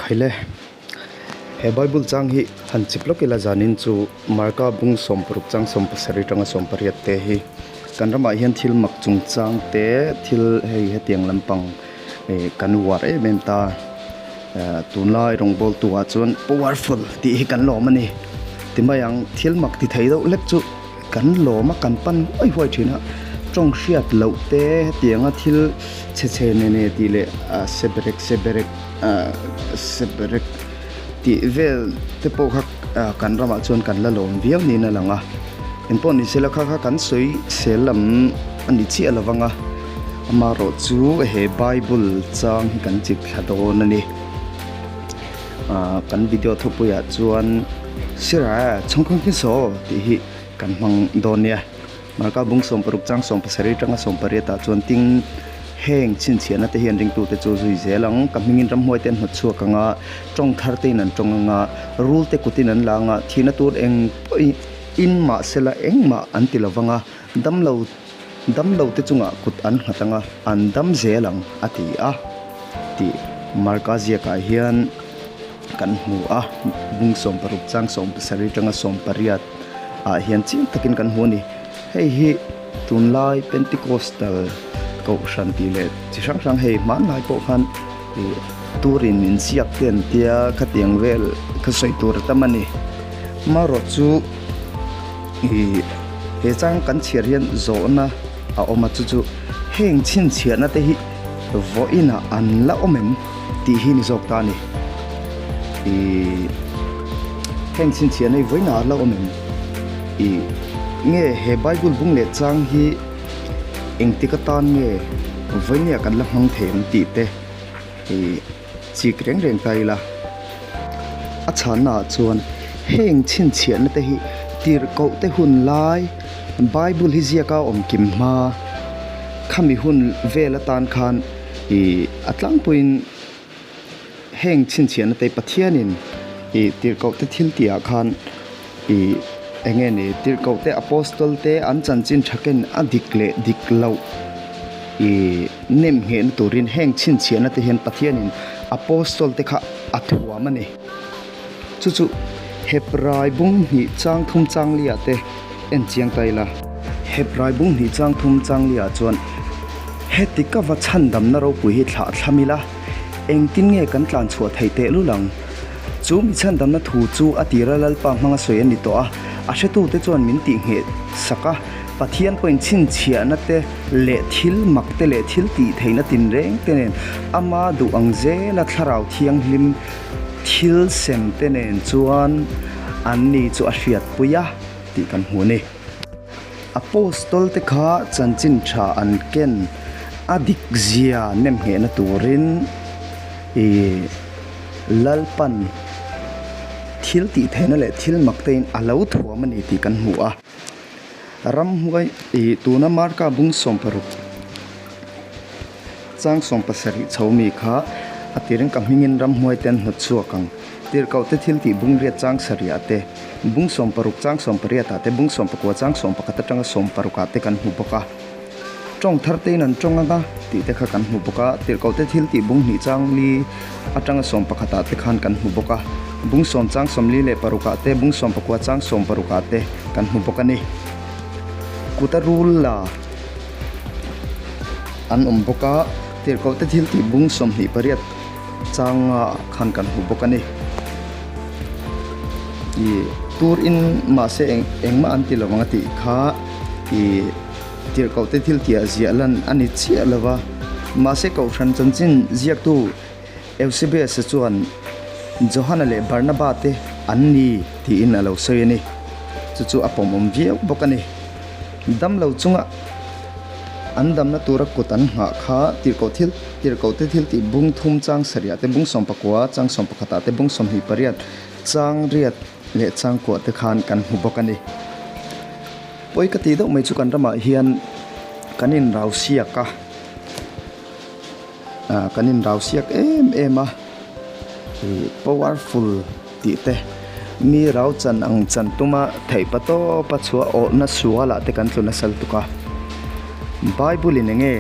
Khaile, he Bible chang hi han chip lawk ila zanin chu Marka bung sawmparuk chang sawmpasarih atanga sawmpariat te hi kan ramah hian thil mak chungchang te thil hei hetiang lampang eh kan uar em em ta eh tunlai rawngbawltu ah chuan powerful tih hi kan lawm a ni timai ang thil mak ti thei deuh hlek chu kan lawm a kan pan huai huai thin a tawng hriat loh te hetianga thil chhe chhe ne ne tih leh ah seberek seberek ah seberek tih vel te pawh kha ah kan ramah chuan kan la lawm viau niin a lang a engpawh ni sela kha kha kan sawi sel lam a ni chiah lo vang a amaherawh chu he bible chang hi kan chip thla dawn a ni ah kan video thupuiah chuan sira chhungkhung hi saw tih hi kan hmang dawn nia Marka bung 16 chang 17 atanga 18 ah chuan ting heng chhinchhiahna te hian ringtute chu zui zel ang ka hmingin ramhuai te an hnawt chhuak ang a tawng thar te in an tawng ang a rul te kutin an la ang a thihna tur eng pawh in mahsela engmah an ti lovang a damlo damlo te chungah kut an nghat ang a an dam zel ang a ti a tih Marka ziakah hian kan hmu a bung 16 chang 17 atanga 18 ah hian chiang takin kan hmu a ni hei hi tunlai Pentecostal kohhran tih leh chi hrang hrang hei hmanlai pawh khan ih turin min ziak te an tia khatiang vel kha sawi tur a tam a ni marawh chu ih he chang kan chhiar hian zawhna a awm a chu chu heng chhinchhiahna te hi vawiinah an la awm em tih hi ni zawk ta a ni ih heng chhinchhiahna hi vawiinah an la awm em ih nge he bible bung leh chang hi engtik atan nge vawinia kan la hmang thei ang tih te ih chik reng reng ta ila a chhanna ah chuan heng chhinchhiahna te hi tirhkoh te hun lai bible hi ziaka awm kim hma khami hun vel atan khan ih a tlangpuiin heng chhinchhiahna te Pathianin ih tirhkoh te thil tih ah khan ih eng nge ni tirhkoh te apostle te an chanchin tha ken a dik leh dik loh ih nem nghehna turin heng chhinchhiahna te hian Pathianin apostle te kha a thuam a ni. Chu chu Hebrai bung hnih chang thum chang liah te en chiang ta ila. Hebrai bung hnih chang thum chang liah chuan heti ka va chhandamna ropui hi thlah thlam ila, engtin nge kan tlan chhuah theih teh lul ang? Chu mi chhandamna thu chu a tira Lalpa hmanga sawi a ni tawh a, a hretute chuan min tihngheh sak a, Pathian pawhin chhinchhiahna te leh thil mak te leh thil tih theihna tinreng te nen ama duh ang zela thlarau thianghlim thil sem te nen chuan an ni chu a hriatpui a tih kan hmu a ni. Apostol te kha chanchin tha an ken a dik zia nem nghehna turin ih Lalpan thil tih theihna leh thil mak te in a lo thuam a ni tih kan hmu a. Ramhuai ih tuna Marka bung 16 chang 17 chho mi kha a tirin ka hmingin ramhuai te an hnawt chhuak ang. Tirhkoh te thil tih bung riat chang sarih ah te, bung 16 chang 18 ah te, bung 19 chang 11 atanga 16 ah te kan hmu bawk a. Tawng thar te in an tawng anga tih te kha kan hmu bawk a. Tirhkoh te thil tih bung hnih chang li atanga 11 ah te khan kan hmu bawk a. Bung 10 chang 46 ah te, bung 19 chang 16 ah te kan hmu bawk a ni. Kuta rul la an awm bawk a. Tirhkoh te thil tih bung 28 changa khan kan hmu bawk a ni. Ih tur in mahse eng engmah an ti lo ang a tih kha ih tirhkoh te thil tih ah ziah lan a ni chiah lo va mahse kohhran chanchin ziaktu Eusebius a chuan Johana leh Barnaba te an ni tiin a lo sawi a ni. Chu chu a pawmawm viau bawk a ni. Damlo chunga an damna tura kut an nghah kha tirhkoh thil tirhkoh te thil tih bung thum chang sarih ah te bung 19 chang 11 ah te bung 28 chang riat leh chang kuah te khan kan hmu bawk a ni. Pawi ka tih deuh mai chu kan ramah hian kan inrau siak a ah kan inrau siak em em a ih powerful tih te mi rau chan ang chan tuma theih pa tawpa chhuah awhna sualah te kan tlu nasa lutuk a bible in enge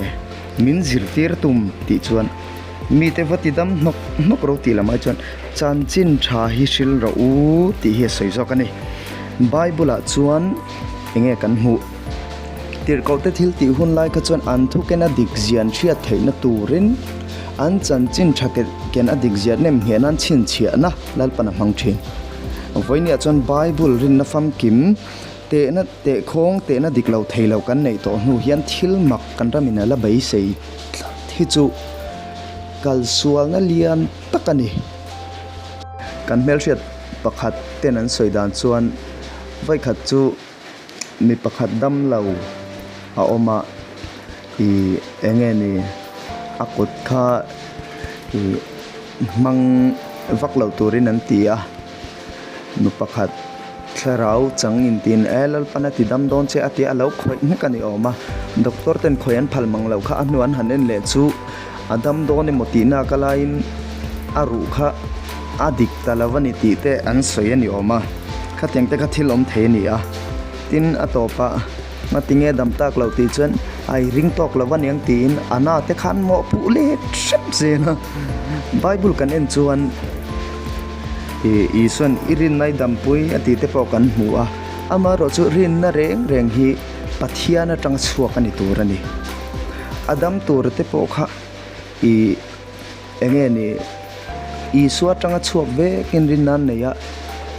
min zirtir tum tih chuan. Mite va ti dam hnawk hnawk ro tih lamah chuan chanchin tha hi hril rawh u tih hi a sawi zawk a ni. Bible ah chuan enge kan hmuh? Tirhkohte thil tih hun lai kha chuan an thu ken a dik zian hriat theihna turin an chanchin tha ken a dik ziah nem ngheh nan chhinchhiahna Lalpan a hmang thin. Vawinia chuan Bible rinna famkim tehna tehkhawng tehna dik lo thei lo kan neih tawh hnu hian thil mak kan ramin a la beisei tlat hi chu kalsualna lian tak a ni. Kan hmelhriat pakhat ten an sawi dan chuan vawikhat chu mi pakhat dam lo a awm a ih eng nge ni a kut kha ih hmang vak lo turin an ti a nu pakhat thlarau chang intiin e Lalpan a ti dam dawn che a tia a lo khawih hnek a ni awm a doctor ten khawih an phal mang loh kha a hnu an han en leh chu a dam dawn emaw tihna ka laiin a ruh kha a dik ta lo a ni tih te an sawi a ni awm a khatiang te kha thil awm thei a ni a tin a tawpah ngatinge dam tak loh tih chuan a i ring tawk lo a niang tiin a na te khan mawhpuh let hrep zel a bible kan en chuan ih Isuan i rinna i dampui a tih te pawh kan hmu a amaherawhchu rinna reng reng hi Pathian atanga chhuak a ni tur a ni. A dam tur te pawh kha ih eng nge ni Isua atanga chhuak vekin rinna an nei a,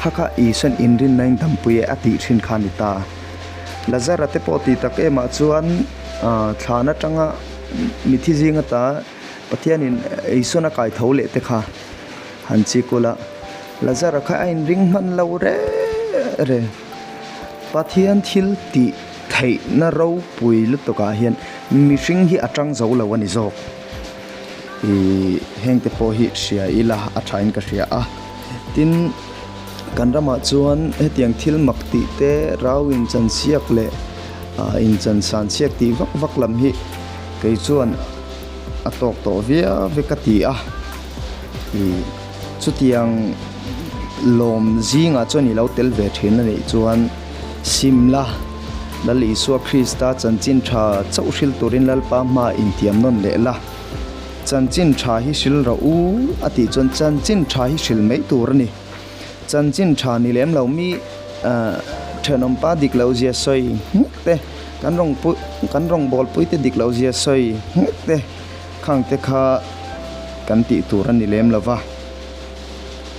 kha kha Isuan inrinna in dampui e a tih thin kha a ni ta. Lazara te pawh tih tak emah chuan ah thlan atanga mithi zing ata Pathianin Isuan a kai tho leh te kha han chik ula, Lazara kha a inring hman lo reng reng. Pathian thil tih theihna ropui lutukah hian mihring hi a tang zo lo a ni zawk. Ih hengte pawh hi hria ila a thain ka hria a. Tin, kan ramah chuan hetiang thil mak tih te rau inchansiak leh ah inchansan chhiak tih vak vak lam hi kei chuan a tawk tawh viau ve ka ti a. Ih chutiang lawm zingah chuan i lo tel ve thin a nih chuan Simla Lal Isua Krista chanchin tha chauh hril turin Lalpa hma intiam nawn leh la. Chanchin tha hi hril rawh u a tih chuan chanchin tha hi hril mai tur a ni. Chanchin tha ni lem lo mi thenawmpa dik lo zia sawi nghek te, kan rawng kan rawngbawlpui te dik lo zia sawi nghek te khang te kha kan tih tur a ni lem lo va.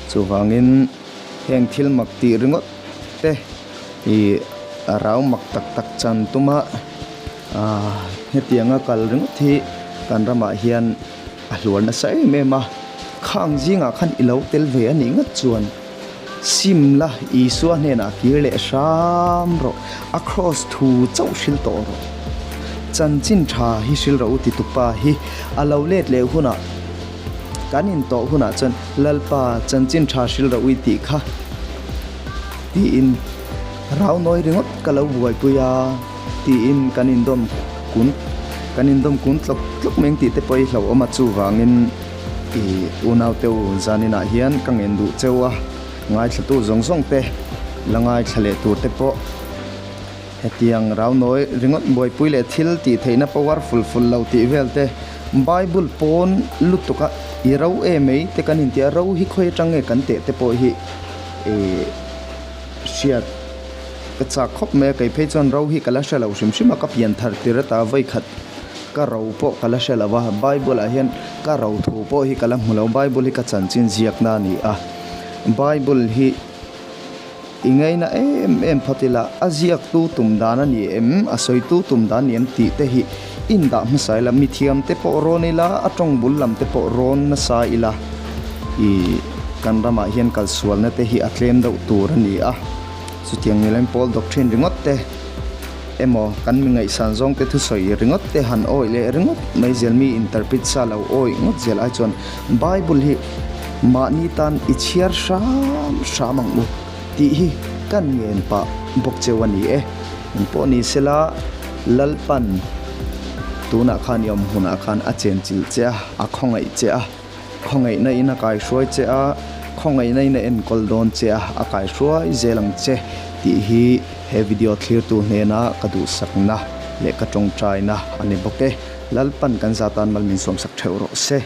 Chuvangin heng thil mak tih ringawt te ih a rau mak tak tak chan tuma ah hetianga kal ringawt hi kan ramah hian a hluar nasa em em a, khang zingah khan i lo tel ve a nih ngat chuan Simla Isua hnenah kir leh hram rawh, a kraws thu chauh hril tawh rawh. Chanchin tha hi hril rawh u ti tupa hi a lo let leh hunah kan intawh hunah chuan Lalpa chanchin tha hril rawh u i tih kha tiin rau nawi ringawt ka lo buaipui a tiin kan indawm kun kan indawm kun tlawk tlawk mai ang tih te pawh hi hlauhawm a chuvangin i unaute u zaninah hian ka ngen duh cheu a ngaithlatu zawng zawng te la ngaithla leh tur te pawh Hetiang rau nawi ringawt buaipui leh thil tih theihna powerful ful lo tih vel te, Bible pawn lutuk a i ro em ei te kan inti a, ro hi khawi atang nge kan teh te pawh hi ih hriat ka chak khawp mai a, kei phei chuan ro hi ka la hre lo hrim hrim a, ka pian thar tir ata vawikhat ka ro pawh ka la hre lo a, Bible ah hian ka ro thu pawh hi ka la hmu lo, Bible hi ka chanchin ziakna a ni a, Bible hi. I ngaina em em phawt ila, a ziaktu tum dan a ni em, a sawitu tum dan a ni em tih te hi indah hmasa ila, mithiam te pawh rawn ila, a tawng bul lam te pawh rawn nasa ila, i kan ramah hian kalsualna te hi a tlem deuh tur a ni a. Chutiang nilain Paul doctrine ringawt te emaw kan mi ngaihsan zawng te thusawi ringawt te han awih leh ringawt mai zel mi interpret sa lo awih ngawt zel ai chuan Bible hi mahni tan i chhiar hram hram ang u tih hi kan ngen pah bawk cheu a ni e. Engpawh ni sela Lalpan tunah khan i awm hunah khan a chenchilh che a, a khawngaih che a, khawngaihna in a kaihruai che a, khawngaihna in a enkawl dawn che a, a kaihruai zel ang che tih hi he video thlirtu hnena ka duhsakna leh ka tawngtaina a ni bawk e. Lalpan kan zatan mal min sawmsak theuh rawh se.